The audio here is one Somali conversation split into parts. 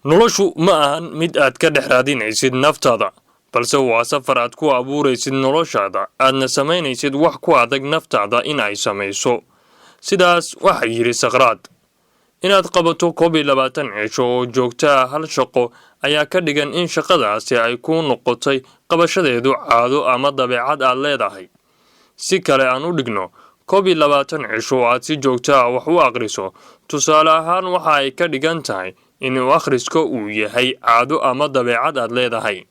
Noloshu ma ahan mid aad ka dhex raadinaysid naftaada, balse waa safar aad ku abuuraysid noloshaada, aadna samaynaysid wax ku adag naftaada in ay samayso. Sidaas waxaa yidhi Saqraad. Inaad qabato 21 cisho oo joogto ah hal shaqo ayaa ka dhigan in shaqadaasi ay kuu noqotay qabashadeedu caado ama dabeecad aad leedahay. Si kale aan u dhigno, 21 cisho oo aad si joogto ah wax u aqriso, tusaale ahaan, waxa ay ka dhigan tahay inuu akhriska uu yahay caado ama dabeecad aad leedahay.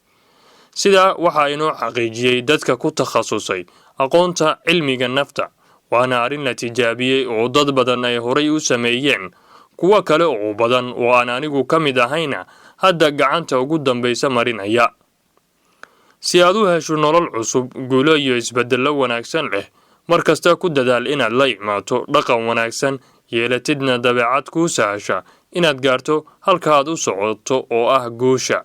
Sidaa waxaa inoo xaqiijiyey dadka ku takhasusay aqoonta cilmiga nafta, waana arrin la tijaabiyey oo dad badan ay horay u sameeyeen, kuwo kale oo badan oo aan anigu ka mid ahayna hadda gacanta ugu dambaysa marinaya. Si aad u hesho nolol cusub, guulo iyo isbeddello wanaagsan leh, mar kasta ku dadaal inaad la imaato dhaqan wanaagsan, yeelatidna dabeecad kuu sahasha inaad gaarto halka aad u socoto oo ah guusha.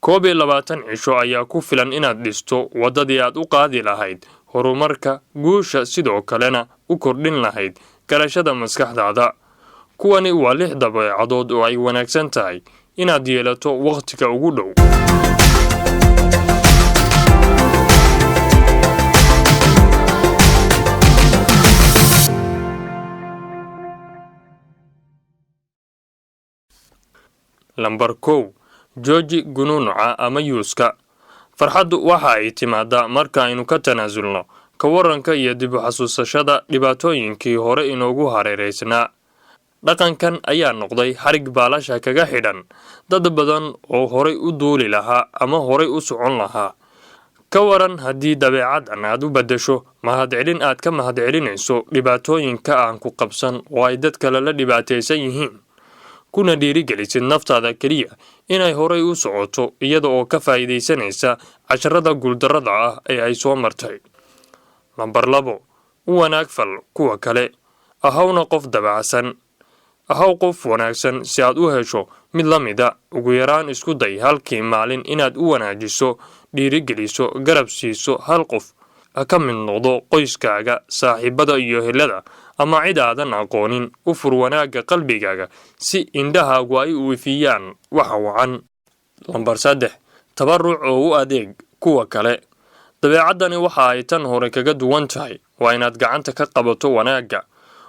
21 cisho ayaa ku filan inaad dhisto waddadii aad u qaadi lahayd horumarka guusha, sidoo kalena u kordhin lahayd garashada maskaxdaada. Kuwani waa lix dabeecadood oo ay wanaagsan tahay inaad yeelato wakhtiga ugu dhow. Lambar 1, jooji gunuunuca ama yuuska. Farxaddu waxa ay timaadaa marka aynu ka tanaasulno ka waranka iyo dib u xasuusashada dhibaatooyinkii hore inoogu hareeraysnaa. Dhaqankan ayaa noqday xarig baalasha kaga xidhan dad badan oo horay u duuli lahaa ama horay u socon lahaa. Ka waran haddii dabeecaddan aad u beddesho mahadcelin aad ka mahadcelinayso dhibaatooyinka aan ku qabsan oo ay dad kale la dhibaataysan yihiin, kuna dhiirigelisid naftaada keliya inay horay u socoto, iyada oo ka faa'iidaysanaysa casharada guuldarrada ah ee ay soo martay? Lambar 2, u wanaag fal kuwa kale, ahowna qof dabacsan. Ahaw qof wanaagsan si aad u hesho mid la mida. Ugu yaraan isku day halkii maalin inaad u wanaajiso, dhiirigeliso, garab siiso hal qof, ha ka mid noqdo qoyskaaga, saaxiibada iyo helada, ama cid aadan aqoonin. U fur wanaagga qalbigaaga si indhahaagu ay u ifiyaan waxa wacan. Lambar 3, tabaruc oo u adeeg kuwa kale. Dabeecaddani waxa ay tan hore kaga duwan tahay waa inaad gacanta ka qabato wanaagga.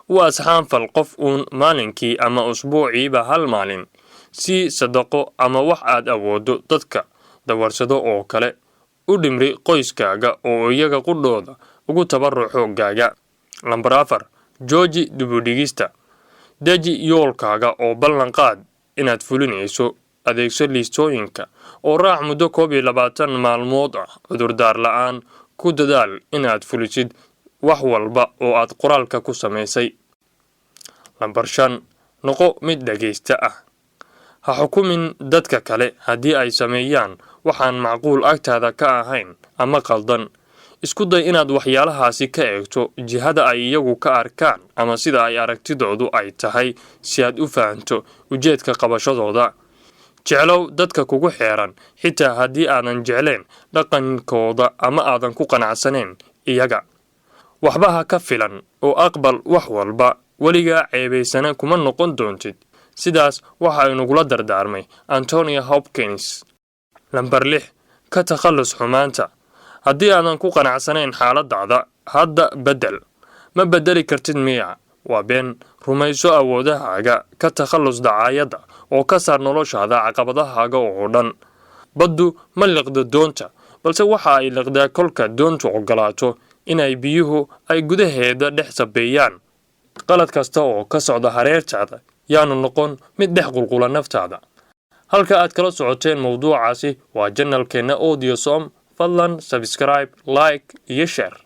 U asxaanfal qof uun maalinkii ama usbuuciiba hal maalin, si sadaqo ama wax aad awooddo dadka dawarsado oo kale. U dhimri qoyskaaga oo iyaga qudhooda ugu tabaruc xooggaaga. Lambar 4, jooji dibudhigista. Deji yoolkaaga oo ballan qaad inaad fulinayso. Adeegso liistooyinka oo raac muddo 21 maalmood ah cudurdaar la-aan. Ku dadaal inaad fulisid wax walba oo aad qoraalka ku samaysay. Lambar 5, noqo mid dhagaysta ah. Ha xukumin dadka kale haddii ay sameeyaan waxaan macquul agtaada ka ahayn ama qaldan. Isku day inaad waxyaalahaasi ka eegto jihada ay iyagu ka arkaan ama sida ay aragtidoodu ay tahay, si aad u fahanto ujeedka qabashadooda. Jeclow dadka kugu xeeran, xitaa haddii aadan jeclayn dhaqankooda ama aadan ku qanacsanayn iyaga. Waxba ha ka filan oo aqbal wax walba. Weligaa ceebaysana kuma noqon doontid. Sidaas waxa inagula dardaarmay Antonia Hopkins. Lambar 6, ka takhallus xumaanta. Haddii aadan ku qanacsanayn xaaladaada hadda, beddel. Ma beddeli kartid miya? Waa been. Rumayso awoodahaaga, ka takhallus dacaayadda oo ka saar noloshaada caqabadahaaga oo dhan. Baddu ma liqdo doonta, balse waxa ay liqdaa kolka doontu ogolaato inay biyuhu ay gudaheeda dhex sabeeyaan. Qalad kasta oo ka socda hareertaada yaanu noqon mid dhex qulqula naftaada. Halka aad kala socoteen mowduucaasi waa channelkeenna Audiosom. Fadlan subscribe, like iyo share.